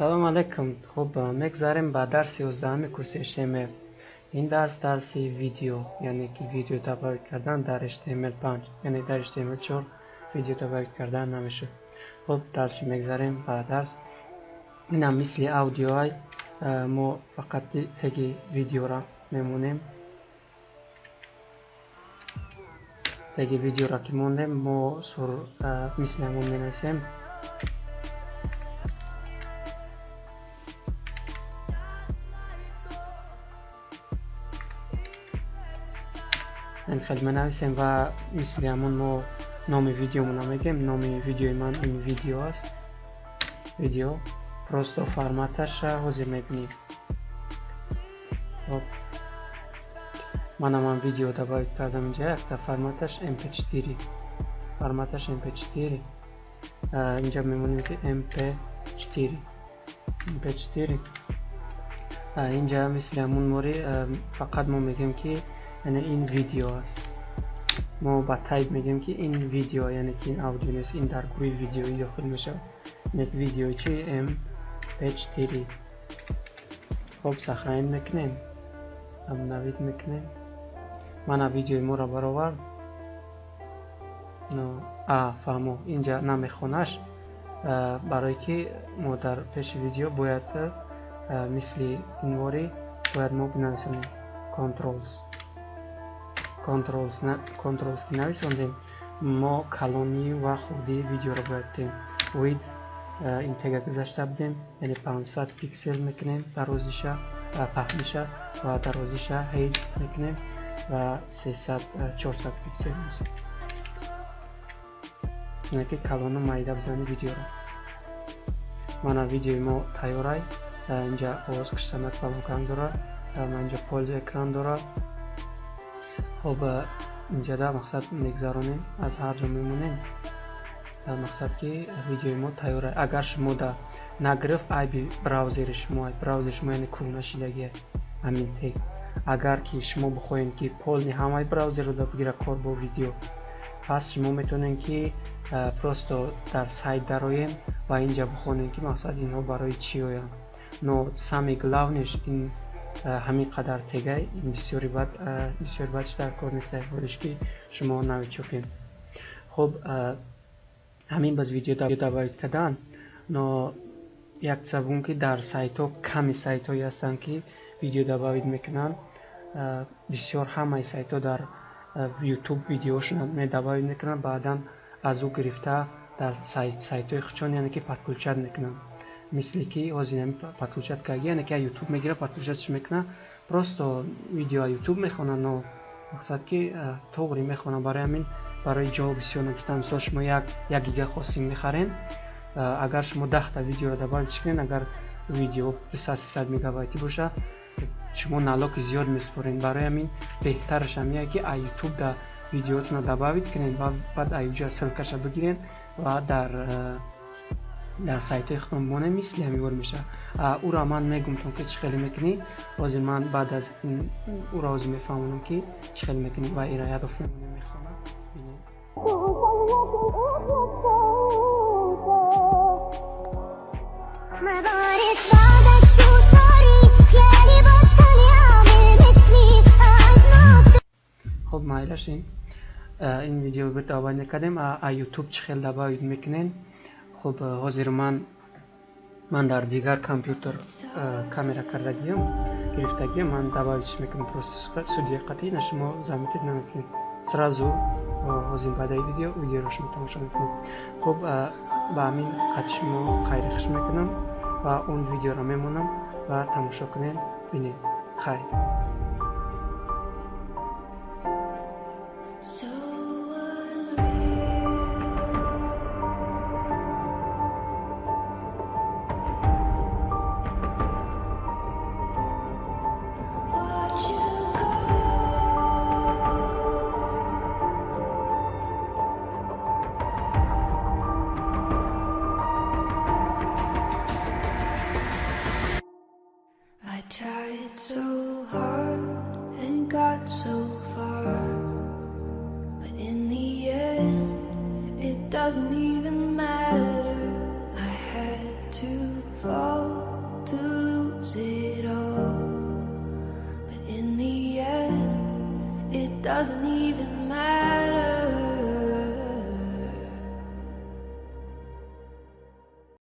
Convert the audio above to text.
Ассалому алайкум. Хуб, мегзарем ба дарси 11-уми курси HTML. Ин дарс дарси видео, яъне ки видео добавить кардан дар HTML5, яъне дар HTML4 видео добавить кардан намешуд. Хуб, дальше мегзарем ба дарс. Инам мисли аудиоай, мо фақат теги видеора мемонем. Теги видеора ки мондем, мо мисли ҳамон менависем. Хеле менависем ва мисли ҳамон мо номи видеомона мегӯем. Номи видеои ман ин видео аст. Видео просто форматаша ҳозир мебинем. Хоб, манам видео добавить кардам инҷа, якта форматаш mp4, форматаш mp4. Инҷа мемонем ки mp4, mp4. Инҷа мисли ҳамон мори фақат мо мегӯем ки яъне ин видео аст. Мо ба type мегӯем ки ин видео, яъне ки ин аудио нест, ин дар гурӯҳи видеоӣ дохил мешавад. Яъне видеои чи mp4. Хоб, сохранить мекунем, обновить мекунем. Мана видеои моро баровард. Фаҳмо, инҷа намехонаш, барое ки мо дар пеши видео бояд мисли инвори бояд мо бинависонем controls. Controls ки нависондем, мо калонӣ ва хурдии видеоро бояд дем. Width ин тега гузашта будем, яъне 500 пиксел мекунем дарозиша, паҳниша ва дарозиша height мекунем ва 300 400 пиксел, яъне ки калону майда будани видеоро. Мана видеои мо тайёрай. Инҷа овоз киштанак балоканг дорад, инҷа поле экран дорад. Хоб, инҷада мақсад мегзаронем, аз ҳар ҷо мемонем, мақсад ки видеои мо тайёр. Агар шумо да нагирифт, айби браузери шумо, браузери шумо яъне кӯҳна шидагия ҳамин тег. Агар ки шумо бихоҳед ки полный ҳамаи браузерро да бигира кор бо видео, пас шумо метавонед ки просто дар сайт дароен ва инҷа бихонед ки мақсад инҳо барои чӣ оянд. Но самый главный ш ин ҳамин қадар тегай, ин бисёри бад, бисёри бад дар кор нест, ҳолиш ки шумо новичок ед. Хуб, ҳамин баз видео добавить кардан. Но як сабун ки дар сайтҳо ками сайтҳое ҳастанд ки видео добавить мекунанд. Бисёр ҳамаи сайтҳо дар YouTube видеошона медобавить мекунанд, баъдан аз ӯ гирифта дар сайтҳои худшон, яъне ки подключать мекунанд. Мисли ки ҳозир подключать карди, яъне ки YouTube мегирад, подключать ш мекунад, просто видео YouTube мехонад, но мақсад ки тоғри мехонад. Барои ҳамин барои ҷо бисёр нагирифтан. Мисол, шумо як гига хостинг мехарен, агар шумо 10-та видеоро добавить кунед, агар видео 200-300 мегабайтӣ бошад, шумо налог и зиёд месупоред. Барои ҳамин беҳтараш ҳамие ки YouTube да видеотонро добавить кунед ва баъд аюҷа ссылка ша бигиред ва дар сайтҳои худтон бимонед, мисли ҳамин бор мешавад. Ӯро ман мегумтон ки чӣ хеле мекунӣ. Ҳозир ман баъд аз ӯро ҳозир мефаҳмонам ки чӣ хеле мекунӣ ва ира ядоф мемонем, мехонам, бинед. Хуб, майлаш, ин видео добавить накардем. А YouTube чӣ хел добавить мекунед? Хуб, ҳозир ман дар дигар компютер камера кардагиам, гирифтагиам, ман добавить ш мекунам просто судия қатъи на шумо заметить намекунед. Сразу ҳозир баъдаи видео видеоро шумо тамошо мекунед. Хуб, ба ҳамин қад шумо хайрихш мекунам ва он видеоро мемонам ва тамошо кунед, бинед. Хайр. So hard and got so far, but in the end, it doesn't even matter. I had To fall, to lose it all. But in the end, it doesn't even matter.